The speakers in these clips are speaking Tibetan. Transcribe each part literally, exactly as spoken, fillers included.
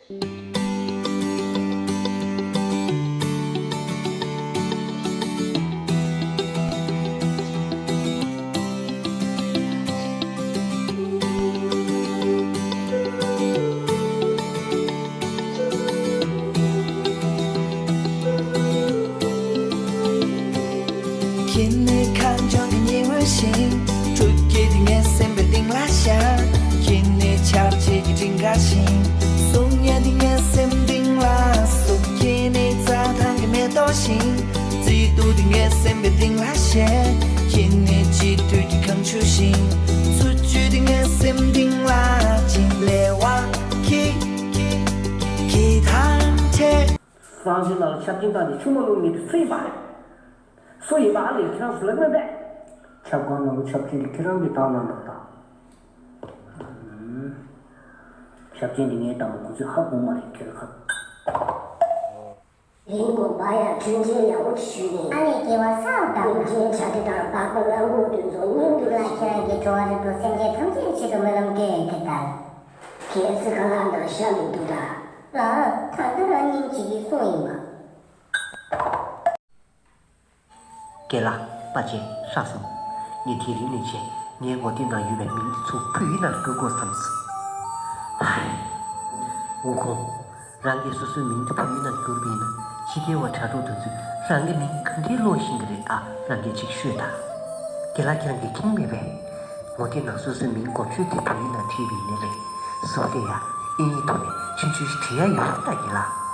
ཁྱེད་ནི་ཁ་འཇོག་གི་ཉི་འོད་བཞིན། སྤྲོ་སྐྱིད་དེ་ངའི་སེམས་པའི་གཏིང་ལ་ཤར། ཁྱེད་ནི་ཆར་ཆེན་གྱི་སྤྲིན་དཀར་བཞིན། གསུང་ཡ་དེ་ངའི་སེམས་གཏིང་ལ་ཟུག་ཁྱེད་ནི་རྩྭ་ཐང་གི་མེ་ཏོག་བཞིན། བརྩེ་དུང་དེ་ངའི་སེམས་པའི་གཏིང་ལ་བཞད། ཁྱེད་ནི་དཔྱིད་དུས་ཀྱི་གངས་ཆུ་བཞིན། འཚོ་བཅུད་དེ་ངའི་སེམས་གཏིང་ལ་བྱིན། ལེ་བ་ཁྱེད་ཁྱེད་ཁྱེད་དང་འཕྲད། གསང་སྤྱོད་ནང་ལ་ཆབ་ཆེན་བཏང་སྟེ་ཆུ་མ་བླུགས་ངེས་དུ་སྲིད་པ་རེད། སུ་ཡིན་པ་ཨ་ལས་ཁྱེད་རང་ཚོ་ལ་སྨོན་པས། ཆབ་ཁང་ནང་ལ་ཆབ་ཆེན་གྱི་ཁྱེད་རང་གིས་བཏང་གནང་དང་། ཆབ་ཆེན་འདི་ངའི་དང་པོ་གོ་ཚོད་ཧ་གོ་མ་རེད་ཁྱེད་རང་ཁ། རིན་གོང་པ་ཡང་མཐུན་རྐྱེན་ཡག་པོ་ཞུས་ནས། ཨ་ནེ་སྐྱེ་བ་སར་བཏང་། མཐུན་རྐྱེན་བྱ་དེ་དང་པགས་པ་ལ་འགོ་དུས་ཚོད་སྙིང་དུ་ལ་ཁྱེད་རང་གི་གྲོགས་རེ་དོ་སེམས་ཅན་ཐམས་ཅད་ཆེད་དུ་སྨོན་ལམ་སྐད་ཡོད་ཁྱེད་ལྟར། ཁྱེད་ཚོས་ག་ལ་འདོད་ཤ་མི་འདུག་ད། ལ། ད་ལྟ་རང་ཉིད་ཅིག་གིས་གསུངས་ཡིན་པ། རྒན་ལགས། པ་ཅེ་ཧྲ་སོང་། ངས་དེ་རིང་ནས་བྱས་ངའི་ངོ་དེབ་ནང་ཡོད་པའི་མིང་དེ་ཚོ་བོད་ཡིག་ནང་བསྒྱུར་དགོས་བསམས་སོང་། ཧའི། དབུ་ཁུངས། རང་གིས་སོ་སོའི་མིང་དེ་བོད་ཡིག་ནང་བསྒྱུར་བ་ཡིན་ན་ཕྱི་རྒྱལ་བ་དྲ་གྲོགས་དེ་ཚོས་རང་གི་མིང་ག་འདྲའི་ཀློག་ཤེས་ཀྱི་རེད་ཨ། རང་གིས་ཅིག་ཤོད་དང་། རྒན་ལགས་ཁྱེད་རང་གིས་མཁྱེན་མེད་པས། ངོ་དེབ་ནང་སོ་སོའི་མིང་འགོ་བརྗོད་དེ་བོད་ཡིག་ནང་བྲིས་པ་ཡིན་ནའི་རེད། ཟུར་དེ་ཡང་དབྱིན་ཡིག་ཐོག་ནས་ཆུང་ཆུང་ཞིག་བྲིས་ཡ་ཡོད་ད་རྒན་ལགས།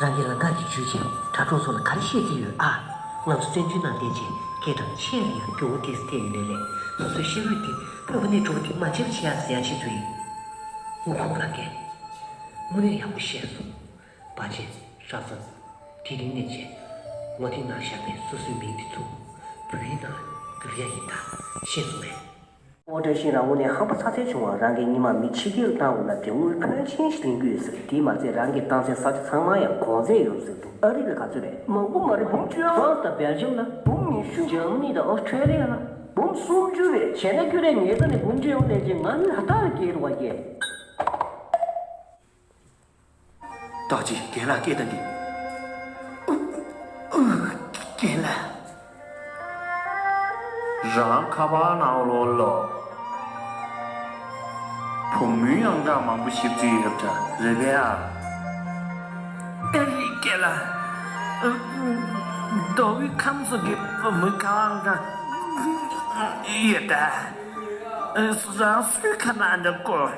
རང་གིས་ལམ་ཁ་ཞིག་བརྒྱུད་བྱས་དྲ་གྲོགས་ཚོ་ལ་ག་རེ་བཤད་ཀྱི་ཡོད་ཨ། ང་ཚོ་བཙན་བྱོལ་ནང་བསྡད་བྱས་སྐད་གྲགས་ཆེ་ཡང་སྐྱོ་བོ་ཏོག་ཙམ་ཐེབས་ཡོད་ནའི་རེད། སོ་སོའི་ཤེས་ཡོན་དེ་བོད་པ་ནས་འགྲོ་བ་དེ་མ་བརྗེད་པ་བྱེད་ཡ་ཟེར་ཡ་ཆེད་དུ་ཡིན། དབུ་ཁུངས་རང་གིས་དངོས་གནས་ཡག་པོ་བཤད་སོང་། པ་ཅེ་ཧྲ་སོང་། དེ་རིང་ནས་བྱས་ངོ་དེབ་ནང་བཞག་པའི་སོ་སོའི་མིང་དེ་ཚོ་བོད་ཡིག་ནང་བསྒྱུར་ཡ་ཡིན་ད། ཤེས་སོང་ངས། ཨོ་བཀྲ་ཤིས་རང་དངོས་གནས་ཧམ་པ་ཚ་ཚ་བྱུང་བ། རང་གིས་སྔོན་མ་མི་ཕྱི་རྒྱལ་བཏང་འོང་ན་དེ་དངུལ་ཕོན་ཆེན་ཞིག་ལེན་གྱི་ཡོད་ཟེར། དེས་མ་ཚད་རང་གིས་བཏང་སའི་ས་ཆ་ཚང་མ་ཡང་གོང་ཚད་ཡོད་ཟེར་འདུག་ཨ་རི་ལ་ག་ཚོད་རེད། མང་པོ་མ་རེད། འབུམ་བཅུ། ཧྥ་རན་སི་དང་སྦེལ་ཇམ་ལ་འབུམ་ཉི་ཤུ། འཇར་མ་ནི་དང་ཨོ་སི་ཁྲེ་ལི་ཡ་ལ་འབུམ་སུམ་ཅུ་རེད། བྱས་ན་ཁྱོད་རས་ངེད་ཚོ་ནས་འབུམ་བཅུ་ཡོང་ལས་ཀྱི་ང་ནི་ལ་དྭགས་ལ་སྐྱེས་རུ་བ་སྐྱེས། ད་ཅི་རྒན་ལགས་སྐད་བཏང་གི། རྒན་ལགས། རང་ཁ་པར་ནང་ལོགས་ལ་བུ་མོའི་ཨང་གྲངས་མང་པོ་ཞིག་བྲིས་ཡོད་པ་རེད་པས་ཨ། ཨེ་རེད་རྒན་ལགས། མདོ་དབུས་ཁམས་གསུམ་གྱི་བུ་མོའི་ཁ་པར་ཨང་གྲངས་ཡོད་ད། རང་སུའི་ཁ་པར་འདྲ་བསྐུར།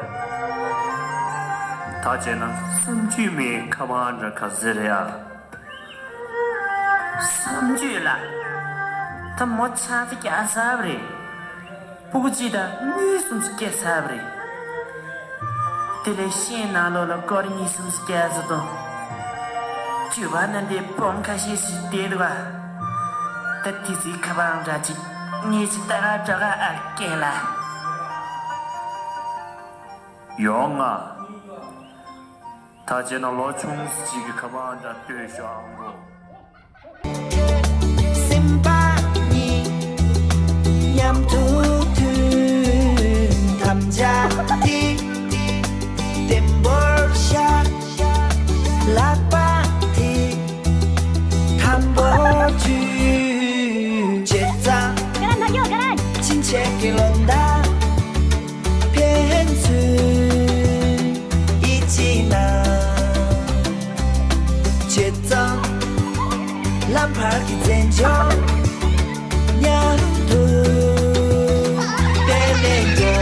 ད་བྱས་ན་བསམ་རྒྱུས་མའི་ཁ་པར་འདྲ་ག་ཚོད་རེད་ཨ། བསམ་རྒྱུས་ལ། ད་མོ་ཆང་ས་རྒྱག་ཚར་བ་རེད། སྤུ་གུ་གཅིག་དང་གཉིས་གསུམ་ཞིག་སྐྱེས་ཚར་བ་རེད། དེ་ལས་ཤིང་ནང་ལོགས་ལ་སྐོར་གཉིས་གསུམ་ཞིག་སྐྱེས་ཚར་དང་། བཅུ་པ་ན་འདི་སྦོམ་ཁ་ཤས་ཤིག་བསྡད་འདུག་ག་ད་དེ་ཚོའི་ཁ་པར་འདྲ་ཅིག་ངས་ཅིག་ལྟ་ག་འགྲོ་ག་ཨ་རྒན་ལགས། ཡོང་ང་། ད་བྱས་ན་ལོ་ཆུང་ཅིག་གི་ཁ་པར་འདྲ་ལྟོས་ཤོག་ཨང་གོ། སེམས་པ་གཉིས་མཉམ་དུ་མཐུན། དམ་བཅའ་དེ་བརྟན་པོར་བཞག་ལག་པ་དེ་དམ་པོར་གྱུར། བྱས་ཙང་ཕྱིན་ཆད་ཀྱི་བློ་ཟླ་ཕན་ཚུན་ཡིད་ཆེས་གནང་། བྱས་ཙང་ལམ་བར་གྱི་མཚན་མཆོག་མཉམ་དུ་དཔེ་མེད་འགྲོ།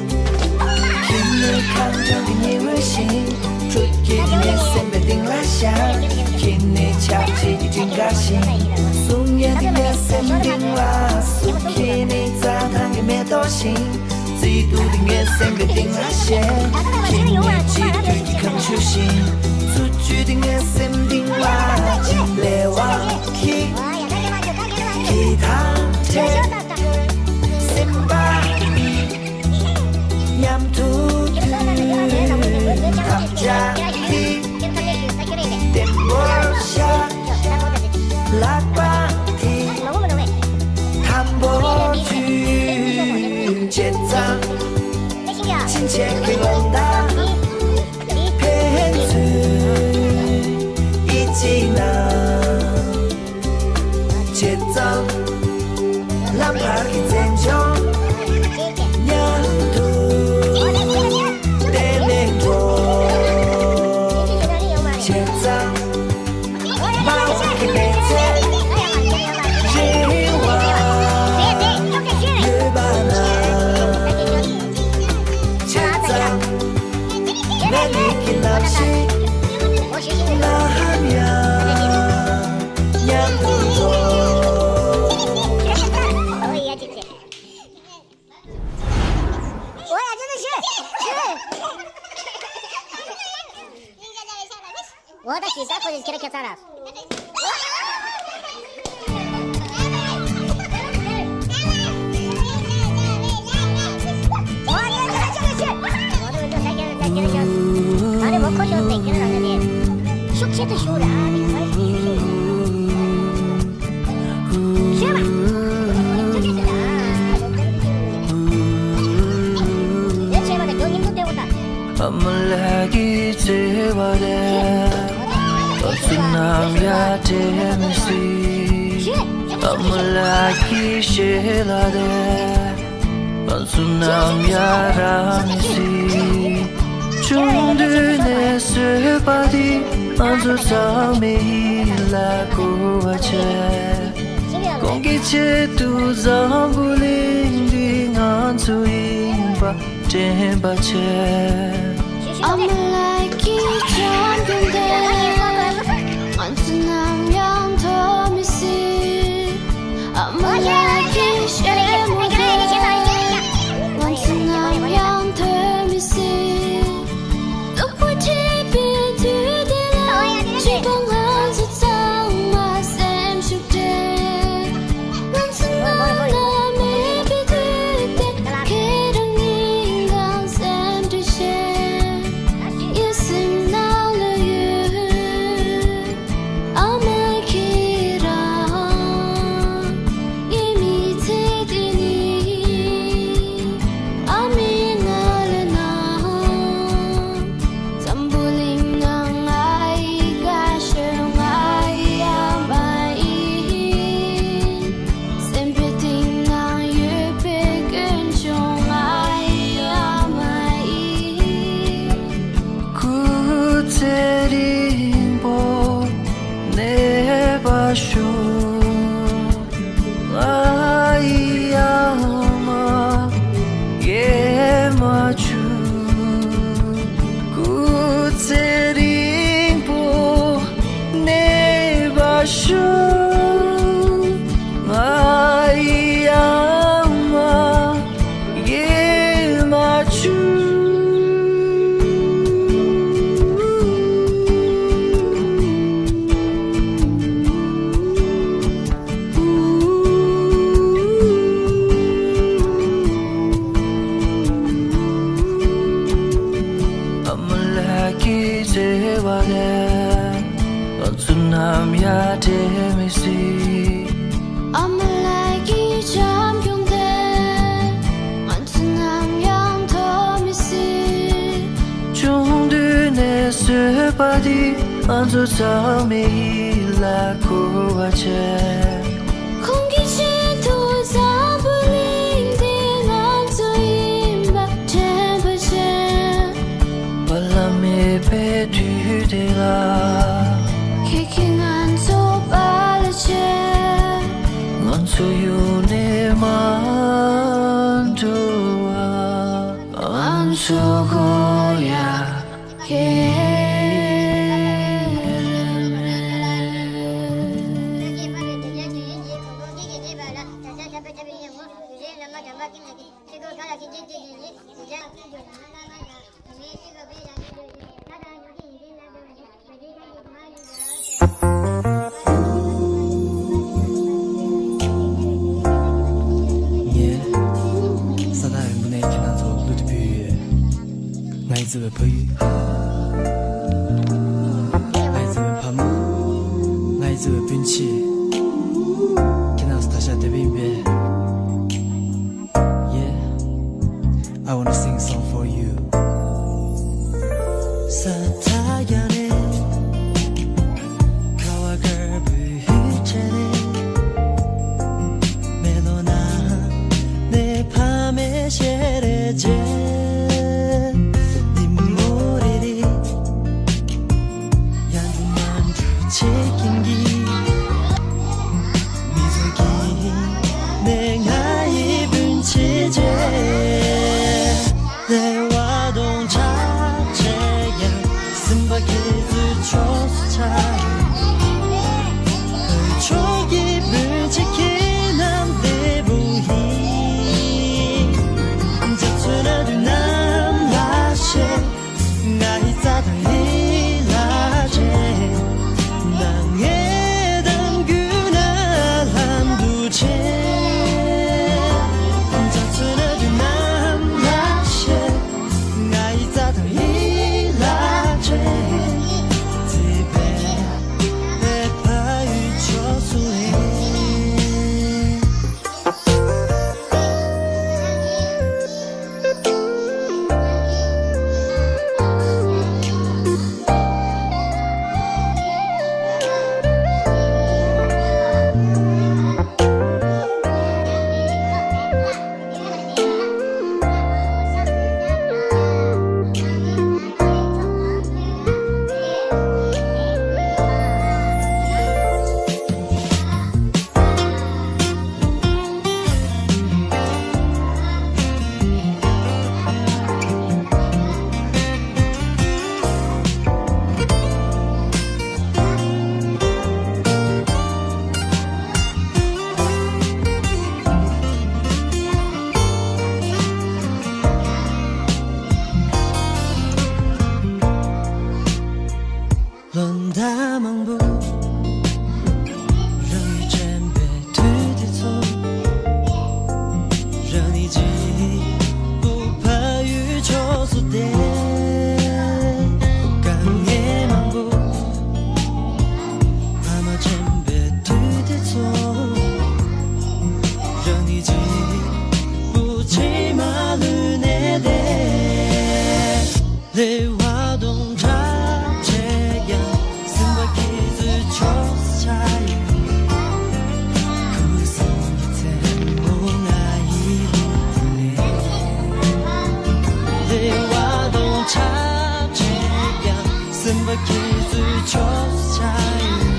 ཁྱེད་ནི་ཁ་འཇམ་གྱི་ཉི་འོད་བཞིན། སྤྲོ་སྐྱིད་ཀྱི་ངའི་སེམས་པའི་གཏིང་ལ་ཤར། ཁྱེད་ནི་ཆར་ཆེན་གྱི་སྤྲིན་དཀར་བཞིན། གསུང་ཡ་དེ་ངའི་སེམས་གཏིང་ལ་ཟུག་ཁྱེད་ནི་རྩྭ་ཐང་གི་མེ་ཏོག་བཞིན། བརྩེ་དུང་དེ་ངའི་སེམས་པའི་གཏིང་ལ་བཞད། ཁྱེད་ནི་དཔྱིད་དུས་ཀྱི་གངས་ཆུ་བཞིན། འཚོ་བཅུད་དེ་ངའི་སེམས་གཏིང་ལ་བྱིན། ལེ་བ་ཁྱེད་ཁྱེད་ ཐང་ཆད། སེམས་པ་གཉིས་མཉམ་དུ་འདུས། ཁ་ཆག་གི་བརྟན་པོར་བཞག་ལག་པ་དེ་དམ་པོར་འདུས། བྱས་ཙང་ཕྱིན་ཆད་ཀྱི་བློ་དང་ཕན་ཚུན་ཡིད་ཆེས་གནང་། བྱས་ཙང་ལམ་བར་གྱི་མཚན་ལྗོངས་མཉམ་དུ་བལྟས་ནས་འགྲོ། བྱས་ཙང་དམག་གི་མེ་ལྕེ་རེ་བ་ཡོད་པ་ན། བྱས་ཙང་ངའི་མིག་གི་རྣམ་ཤེས་ནམ་ཡང་མཉམ་དུ་འགྲོ། ཤུགས་ཆེ་དུ་ཤུགས་ར། ཨ་མ་ལགས་ཀྱིས་བརྩེ་བ་དེ་ང་ཚོ་ནམ་ཡང་བྲལ་མི་སྲིད། ཨ་མ་ལགས་ཀྱི་ཞལ་ལག་དེ་ང་ཚོ་ནམ་ཡང་རག་མི་སྲིད། ཆུང་དུས་ནས་བཟོས་པ་འདི་ང་ཚོ་ཚང་མའི་ཡིད་ལ་འཁོར་བ་བྱས། གོང་གི་ཆེད་དུ་འཛམ་བུ་གླིང་འདི་ང་ཚོ་ཡིན་པ་དྲན་པ་བྱས། ཨ་མ་ལགས་ཀྱི་བྱམས་སྐྱོང་དེ་ང་ཚོ་ནམ་ཡང་དོར་མི་སྲིད། ཨ་མ་ལགས་ཀྱི་ཞལ་ངོ་དེ་ང་ཚོ་ནམ་ཡང་དོར་མི་སྲིད། སྡུག་པོ་འཕྲད་པའི་དུས་དེ་ལ་སྐྱིད་པོ་ང་ཚོ་ཚང་མ་སེམས་ཤུགས་སྤྲད། ང་ཚོ་ནང་ལ་མེད་པའི་དུས་དེ་ཁྱེད་རང་སྙིང་དང་སེམས་ཁྲལ་བྱེད། ངའི་སེམས་ནང་ལ་ཡོད། ཨ་མ་ཁྱེད་རང་ངའི་མི་ཚེ་འདི་ནི་ཨ་མའི་ང་ལ་ན། འཛམ་བུ་གླིང་ན་ང་ཡི་དགའ་ཤོས་ང་ཡི་ཨ་མ་ཡིན། སེམས་པའི་གཏིང་ན་ཡོད་པའི་ཀུན་འབྱུང་ང་ཡི་ཨ་མ་ཡིན། སྐུ་ཚེ་རིང་པོ་གནས་པར་ཤོག་ང་ཡི་ཨ་མ་རྒན་མ་བྱུང་། སྐུ་ཚེ་རིང་པོ་གནས་པར་ཤོག་ང་ཡི་ཨ་མ་རྒན་མ་བྱུང་། ཨ་མ་ལགས་ཀྱི་བརྩེ་བ་ལས་ང་ཚོ་ནམ་ཡང་བྲལ་མི་སྲིད། ཨ་མ་ལགས་ཀྱི་བྱམས་སྐྱོང་དེ་ང་ཚོ་ནམ་ཡང་དོར་མི་སྲིད། ཆུང་དུས་ནས་བཟོས་པ་འདི་ང་ཚོ་ཚང་མའི་ཡིད་ལ་འཁོར་བ་བྱས། གོང་གི་ཆེད་དུ་འཛམ་བུ་གླིང་འདི་ང་ཚོ་ཡིན་པ་དྲན་པ་བྱས། བར་ལམ་མེད་པའི་དུས་དེ་ལ་ཁྱེད་ཀྱིས་ང་ཚོ་པཱ་ལགས་བྱས། ང་ཚོ་ཡུལ་ནས་མ་འགྲོ་བ། ང་ཚོ་གོ་ཡ་ཁྱེད་རང་རེད། བརྩེ་བའི་ཕ་ཡུལ། ང་ཡི་བརྩེ་བའི་ཕ་མ། ང་ཡི་བརྩེ་བའི་སྤུན་མཆེད། ཁྱེད་རྣམས་ད་ཆ་བདེ་པོ་ཡིན་པས། Yeah, I wanna sing a song for you. ལོ་ཟླ་མང་པོ་རང་ཡུལ་དྲན་པའི་དུས་དེ་ཚོ། རང་ཉིད་གཅིག་པུ་ཕ་ཡུལ་ཕྱོགས་སུ་བསྡད། དཀའ་ངལ་མང་པོ་ཕ་མ་དྲན་པའི་དུས་དེ་ཚོ། རང་ཉིད་གཅིག་པུ་ཕྱི་མ་ལུས་ནས་བསྡད། ལེ་བ་དང་འདྲ་བྱས་ཀྱང་སེམས་པ་སྐྱིད་ཚོའི་ཕྱོགས་སུ་ཆགས་ཡོད། ཁུ་སིམ་གྱི་མཚན་མོ་ང་ཡི་ལུས་ནས། ལེ་བ་དང་འདྲ་བྱས་ཀྱང་སེམས་པ་སྐྱིད་ཚོའི་ཕྱོགས་སུ་ཆགས་ཡོད།